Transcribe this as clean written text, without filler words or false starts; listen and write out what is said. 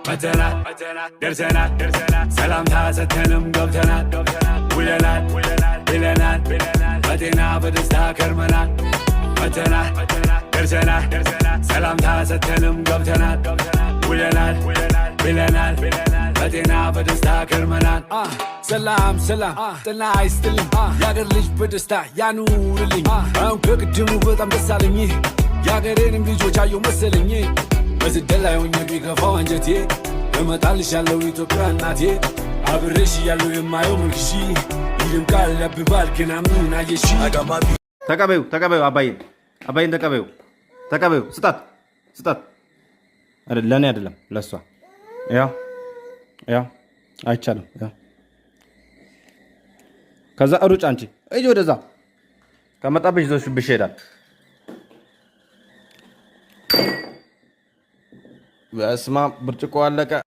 መተናል፣ ደርሰናል፣ ሰላምታ ሰተንም ገብተናል፣ ውለናል ብለናል፣ በጤና በደስታ ከርመናል። መተናል፣ ደርሰናል፣ ሰላምታ ሰተንም ገብተናል፣ ውለናል ብለናል፣ በጤና በደስታ ከርመናል። ሰላም ሰላም፣ ጤና ይስጥልኝ፣ የአገር ልጅ በደስታ ያኑርልኝ። አሁን ከቅድሙ በጣም ደስ አለኝ፣ የአገሬንም ልጆች አየሁ መሰለኝ። በስደት ላይ ሆኜ ቢከፋው አንጀቴ እመጣልሻለሁ ኢትዮጵያ እናቴ። አብሬሽ እያለሁ የማየው መልክሺ ይደምቃል፣ ያብባል፣ ገና ምን አየሽ? ተቀበዩ፣ ተቀበዩ፣ አባዬን፣ አባዬን ተቀበዩ፣ ተቀበዩ። ስጣት፣ ስጣት። አይደል ለእኔ አይደለም ለእሷ። ያው ያው አይቻልም። ያው ከዛ ሩጭ፣ አንቺ እጅ ወደዛ ከመጣብሽ ይዞሽብሽ ይሄዳል። በስመ አብ፣ ብርጭቆ አለቀ።